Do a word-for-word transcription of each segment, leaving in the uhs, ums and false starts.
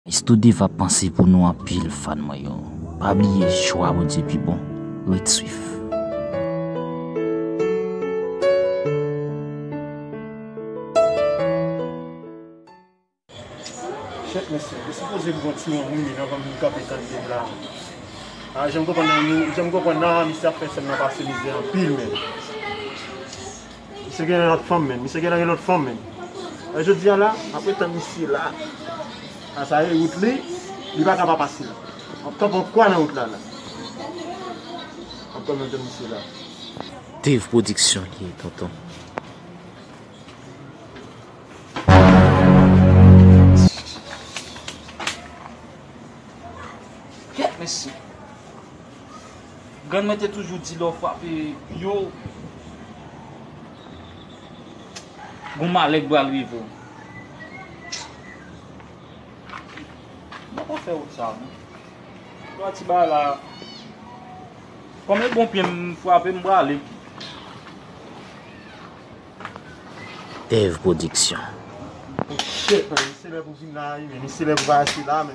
Miss Today va panse pou nou anpil, fan mwen yo. Pa bliye, chwa Bondye pi bon. Ret swif. Shit, mesye, ou sipoze pran ti moun wi, men avan m kanpe tann live la. A, jan m konprann nan, jan m konprann nan, misye ap fè sèn nan pase mizè anpil, men. Misye gen lòt fanm, men. Misye gen lòt fanm, men. E jodi a la, m ap ret tann misye la. A sa e wout li, li pa ka pa pase la. M ap kanpe yon kwa nan wout la, la. M ap kanpe tann misye la. Dave Production li ye, tonton. Kèt, mesye. Grann mwen te toujou di lè w frape yo, gon malè k pral rive w. Mwen pa fè wout sa, non. Yon ti bagay la. Kòm e bon pye m frape, m prale. Dave Production. Oh shit, man, se lè pou vin la, wi, men se lè pou pa achte la, men.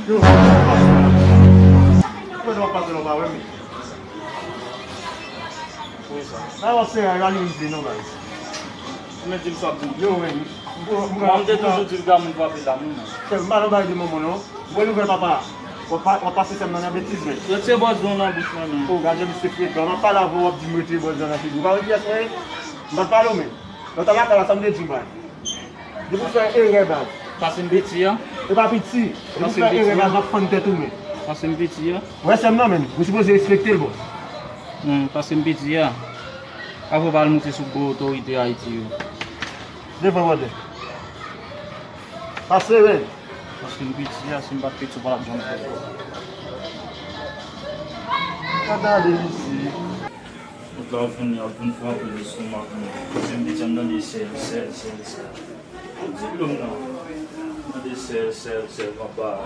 Yo, pase la. Mwen, w ap pase la, w pa wè, men. Wi, sa. Sa yo se a yo ale rive non, guys. Ou mèt di m sa pou yo, men. Mwen, m te toujou di l granmoun frape dam wi, men. Frè, m pa nan bagay de manman, non. Mwen nouvèl papa. W ap pa, w ap pase sèm nan nan betiz, men. Retire bòz don nan bouch mwen, men. O, gade jan misye frekan. M ap pale avè w, w ap di m retire bòz don nan figi. Ou pa wè kiyès mwen ye? M pa t pale w, men. Lè w t al lakay la, sa m te di w, bay. Depi w fè erè, baz. Pase m piti a. E pa piti. Depi w fè erè, baz, w ap fann tèt ou, men. Pase m piti a. Wè sè m nan, men. Ou sipoze respekte l, bòs. Non, pase m piti a. Avan w pa al moute sou gwo otorite Ayiti yo. Devan, brother. Pase, men. Pase m piti a, si m pa t piti, w pa t ap janm fè sa. Gade misye. Tout la vini ap vin frape lestomak mwen. Se m te di m tande sèl, sèl, sèl, sèl. Tout diplòm nan. Tande sèl, sèl, sèl, papa.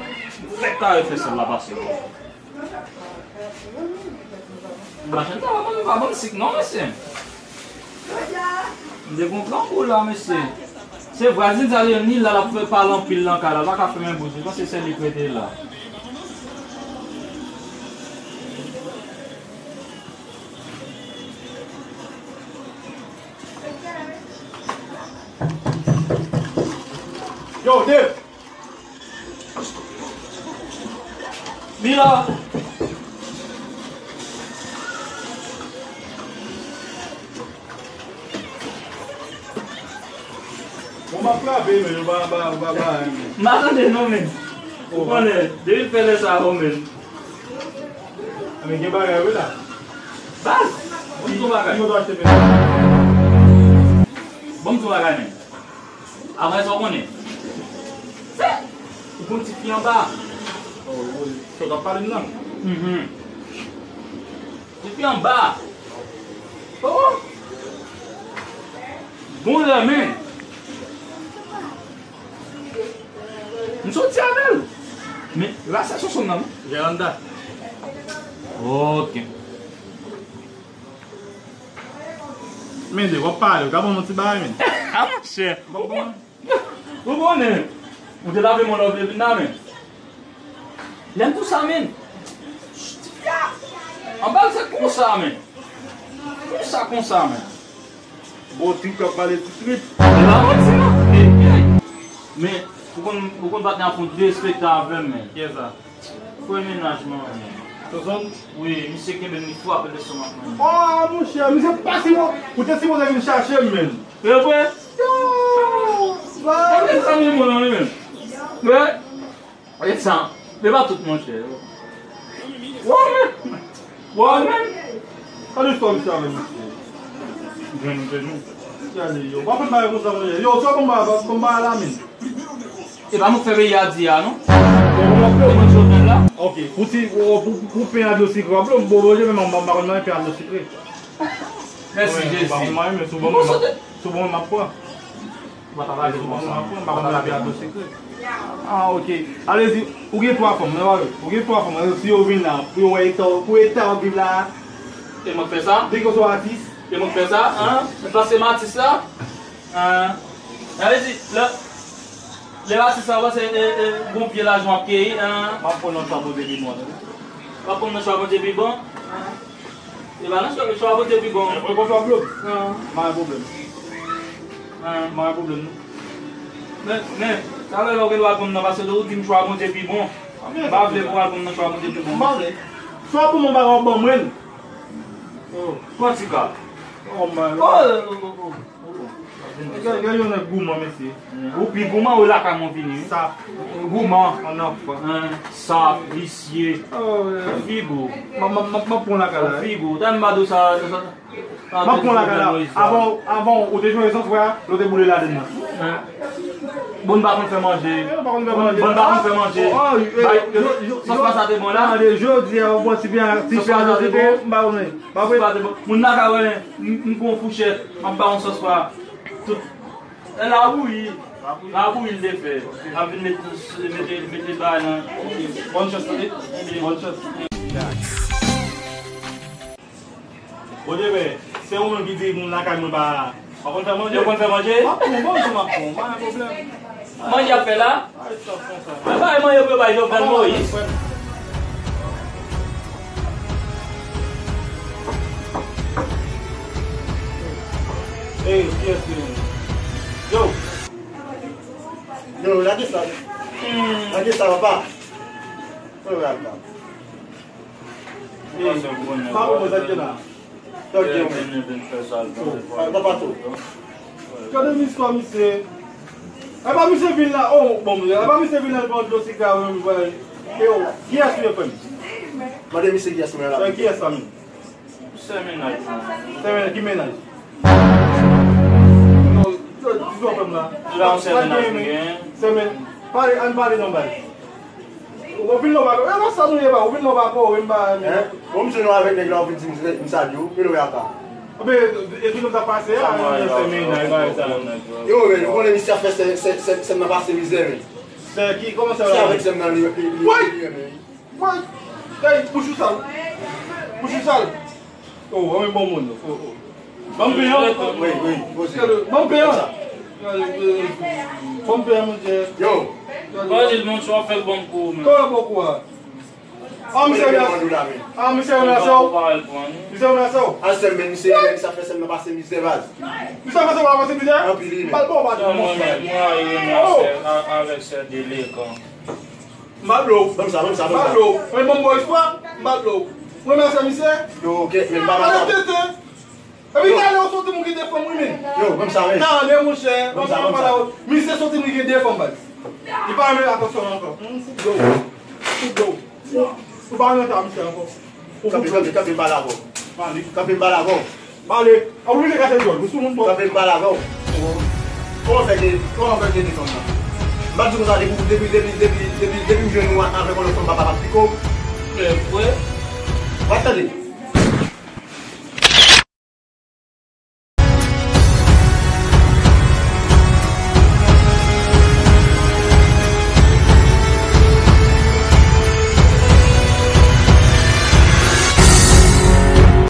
Fèk kare fè sèl la pase bon. Machann sa pa ban m, pa ban m sik non, mesye. M te gon gran kou la, mesye. Se vwazin sa li, ni la l ap fè pale anpil nan kay la, l pa ka fè menm bouch li, panse sèl li k rete la. Yo, Dave! Li la! Bon, m ap frape, men, yo pa, pa, pa, pa, men. M pa tande non, men. Ou konnen, depi l fè lè sa yo, men. A, men gen bagay, wi, la. Baz! Ban m di w bagay. Ki moto achte, men? Ban m di w bagay, men. Apre sa, w konnen. Ou konn ti fi anba. Oh, wi. Sa w t ap pale m nan? Mhm. Ti fi anba. Oh. Bon lè, men. M soti avè l. Men, la se sou sou nan. Veranda. Ok. Men de, w ap pale, w ka ban m yon ti bagay, men. A, monchè. Ou konnen, ou te lave men w lè w te vin la, men. Lè m tou sa, men. Ti fi a. Anba l se konsa, men. Konsa, konsa, men. Bon, trip k ap pale ti trip. E pa manti, non. E, e. Men, ou konn, ou konn patnè a fon derespekte avè m, men. Kiyès sa? Frè mennaj mwen, men. Sonson? Wi, misye kenbe m, li frape lestomak mwen. Oh, monchè, misye pa sipo-, ou te sipoze vin chache m, men. E vre? Yo! E mezanmi, mwen, men. Wi. Gade sa. Men pa tout, monchè. Wow, men. Wow, men. Gade istwa misye avè misye. Jwenn ou te jwenn. Gade, yo. W ap fè bagay konsa, monchè. Yo, sa konba, konba la, men. E pa nou k fè peyi a di a, non? Bon, bon, bon. E mwen Jovenel la. Ok, pou ti, pou, pou, pou pen a dlo sikre, w ap bon, bon, men m pa konn manje pen a dlo sikre. Mèsi, Jezi. Ou pa konn manje, men sou bon, men m ap, sou bon, men m ap pran. Ou pa ta lage konsa. M pa konn manje pen a dlo sikre. Ah, ok. Alezi, ou gen twa fanm, men ou gen twa fanm, si yo vin la, pou yo wè eta, pou eta w ap viv la, E mwen k fè sa? Depi w se yon atis. E mwen k fè sa? An? Paske m atis la? An? Sa vle di, lè, lè atis la, w panse, e, e, gon pye lajan w ap keyi? An? M ap pran nan chwa Bondye pi bon. W ap pran nan chwa Bondye pi bon? An? E pa nan chwa, chwa Bondye pi bon. Mwen konn chwa blòk. An? M pa gen pwoblèm. An? M pa gen pwoblèm, non. Men, men, talè la ou gen dwa al pran nan, paske ou di m chwa Bondye pi bon. M pa vle pou w al pran nan chwa Bondye pi bon. M pa vle. Chwa pou mwen, bagay w ap ban mwen l. Oh. Pran ti ka. Oh, man. Oh, oh, oh, oh. Gen, gen yon nèg gouman, mesye. Ou pi gouman, ou lakay mwen vini, wi. Sa. Gouman. An anfan. An, sa, visye. Oh, yeah. Figou. M, m, m, m ap pran lakay la, wi. Figou. Tande m pa di w sa, sa, sa. M ap pran lakay la. Avan, avan, ou te jwenn esans, frè, lè w te boule ladann nan. Hein? Bon, n pa konn fè manje. Bon, n pa konn fè manje. Bon, n pa konn fè manje. Oh, oh, eh, bay, yo, yo, sòs pa sa te bon la? Tande, jodi a, ou pran ti pya, ti pya, ti pya, m pa konnen. M pa konnen. Sòs pa te bon. Moun la ka wè, m, m pran yon fouchèt, m ap ba yon sòs pa. Tout. E labouyi. Labouyi l te fè. M ap vin met, mete, mete bagay nan. Bòn chans, tande. Bòn chans. Bondye, men, se ou menm ki di moun lakay mwen pa, pa konn fè manje? Yo konn fè manje? M ap pran, bon, m ap pran, pa gen pwoblèm. Manje ap fè la? Ay, sa, sa, sa. Mwen pa manje pou yo bay Jovenel Moïse. Ey, kiyès ki menm? Yo! Yo, lage sa. Hmm. Lage sa, papa. Yo, lage sa. Sa pou mwen, sa ki la. Tòl gen mwen. Ay, papa tou. Gade misye, misye. Ay, pa misye vin la. Oh, bon, ay, pa misye vin la, l pran dlo siga, wi, wi. Yo, kiyès ou ye, frè m? Mande misye kiyès mwen la. Kiyès sa menm? Sè mennaj mwen. Sè mennaj, ki mennaj? Non, di sa frè m la. La, yon sè mennaj mwen gen. Sè men-, pale, ann pale non, bay. Ou vin non pa, e pa sa nou ye ba, ou vin non pa ko, ou vin ba. Hein? Bon, misye non avèk nèg la, ou vin di misye, misye a di ou, men nou ye ata. Oubyen, e tout sa pase a, se men, nan bagay sa. Yo, men, ou konnen misye ap fè sè, sè, sè, sè m nan pase mizè, men. Sè ki, kòman sè la? Se avèk sè m nan li, li, li, li renmen. Woy! Ey, bouch ou sal. Bouch ou sal. Oh, anmwe bon moun. Oh, oh. Ban m pen an. Wi, wi, poze. Ban m pen an. Ban m pen an, monchè. Yo. Gade l, monchè, w ap fè l ban m kou, men. Kòman bon kou a? Ah, misye renmen sè w. Ah, misye renmen sè w. Misye renmen sè w. Al sè m, men, misye renmen, misye ap fè sè m nan pase mizè, baz. Misye ap fè sè w nan pase mizè? Anpil, wi, men. M pral ba w badon, monchè. Mwen, mwen, mwen, mwen, avèk sè Delekan. M pa blo w. Ban m sa, ban m sa, ban m sa. M pa blo w. Mwen, ban m bon espwa, m pa blo w. Mwen, mèsi, misye. Yo, ok, men m pa mal. Tande tenten. Epi talè ou soti moun ki de fanm, wi, men. Yo, ban m sa, men. Tande, monchè. Ban m sa, ban m sa. Misye soti moun ki de fanm, baz. Li pa renmen atansyon ankò. Hmm, fout dlo. Fout dlo. Ou pa renmen ta, misye, ankò. Kanpe, kanpe, kanpe, m pale avè w. Kanpe, m pale avè w. Pale. A, ou vle kase djòl, ou sou moun, bò. Kanpe, m pale avè w. Kòman fè ke, kòman fè ke desann nan? M pa di konsa, depi, depi, depi, depi, depi, depi m jwenn ou avèk yon lòt fanm, papa pa piko. E vre. W ap tande.